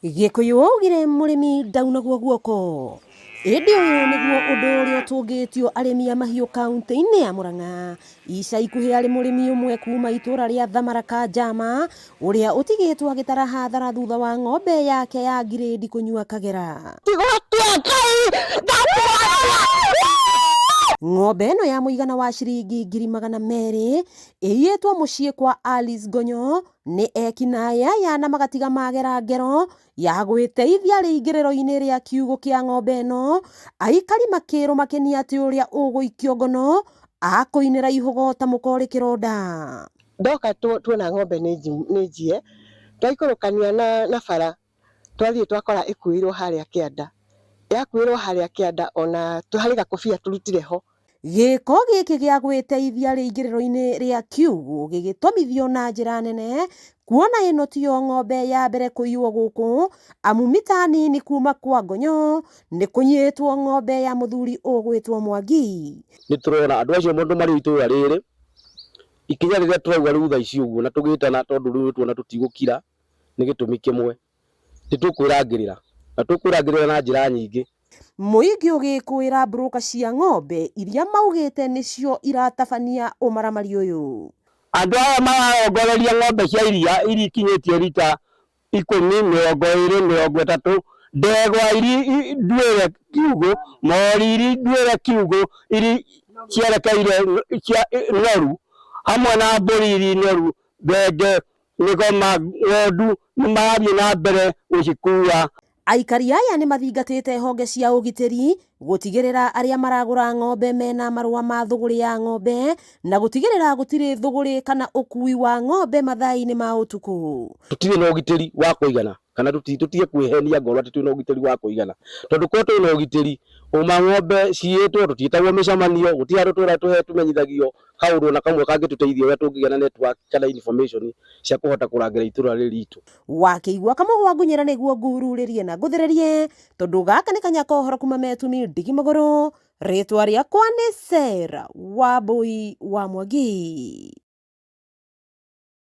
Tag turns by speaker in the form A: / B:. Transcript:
A: Gĩkũyũ augire mũrĩmi ndaunagwo guoko. Ĩndĩ ũyũ nĩguo ũndũ ũrĩa ũtũngĩtio arĩmi a mahiũ kaunti-inĩ ya Murang'a. Ica ikuhĩ arĩ mũrĩmi ũmwe kuma itũra rĩa Thamaraka Njama ũrĩa ũtigĩtwo agĩtara hathara thutha wa ng'ombe yake ya ngirĩndi kũnyua kagera. Ng'ombe ĩno ya mũigana wa ciringi 200,000 ĩiyĩtwo mũciĩ kwa Alice Ngonyo nĩ ekinaĩ aya na magatiga magera ngero ya gwĩteithia rĩingĩrĩro-inĩ rĩa kiugũ kĩa ng'ombe ĩno, aikari makĩrwo makenia atĩ ũrĩa ũgũikio ngono akũinĩra ihũgo ta mũka ũrĩ kĩronda.
B: Ndoka tuona ng'ombe nĩ njie, twaikũrũkania na bara twathiĩ twakora ĩkuĩirwo harĩa kĩanda, yakuĩrwo harĩa kĩanda ona harĩ gakobia tũrutire ho.
A: Gĩko gĩkĩ gĩa gwĩteithia rĩingĩrĩro-inĩ rĩa kiugũ gĩgĩtomithio na njĩra nene kuona ĩno tiyo ng'ombe ya mbere kũiywo gũkũ amu mita nini kuma kwa Ngonyo nĩ kũnyitwo ng'ombe ya mũthuri ũgwĩtwo Mwangi.
C: Nĩ tũrona andũ acio mũndũ marĩ itũra rĩrĩ ikinya rĩrĩa tũrauga rĩu thaa ici ũguo na tũgĩtana tondũ rĩu tuona tũtigũkira nĩ gĩtũmi kĩmwe nĩ tũkwĩrangĩrĩra na tũkwĩrangĩrĩra na njĩra nyingĩ.
A: Mũingĩ ũgĩkũĩra mburũka cia ng'ombe iria maugĩte nĩcio iratabania ũmaramari ũyũ.
C: Andũ aya mararongoreria ng'ombe cia iria iria ikinyĩtie rita 10, 20, 30, ndegwa iria nduĩre kiugũ, mori iria nduĩre kiugũ iria cierekeire cia noru, hamwe na mbũri iria noru, thenge, mĩgoma, ng'ondu nĩ marathiĩ na mbere gũcikua.
A: Aikari aya nĩ mathingatĩte honge cia ũgitĩri gũtigĩrĩra arĩa maragũra ng'ombe mena marũa ma thũgũrĩ ya ng'ombe na gũtigĩrĩra gũtirĩ thũgũrĩ kana ũkui wa ng'ombe mathaa-inĩ ma ũtukũ.
C: Tũtirĩ na ũgitĩri wa kũigana kana tũtige kwĩhenia ngoro atĩ twĩna ũgitĩri wa kũigana tondũ korwo twĩna ũgitĩri uma ng'ombe ciĩtwo tũtiĩtagwo mĩcemanio gũtirĩ handũ tũra tũhe tũmenyithagio kaũndũ ona kamwe kangĩtũteithia ũrĩa tũngĩgĩa na network kana information cia kũhota kũrangĩra itũra rĩrĩ ritũ.
A: Wakĩigua kamũgwa ngunyĩra nĩguo ngururĩrie na ngũthĩrĩrie tondũ gaka nĩ kanya ka ũhoro kuma Metumi ndigi magũrũ. Rĩtwa rĩakwa nĩ Sarah Wambui wa Mwangi.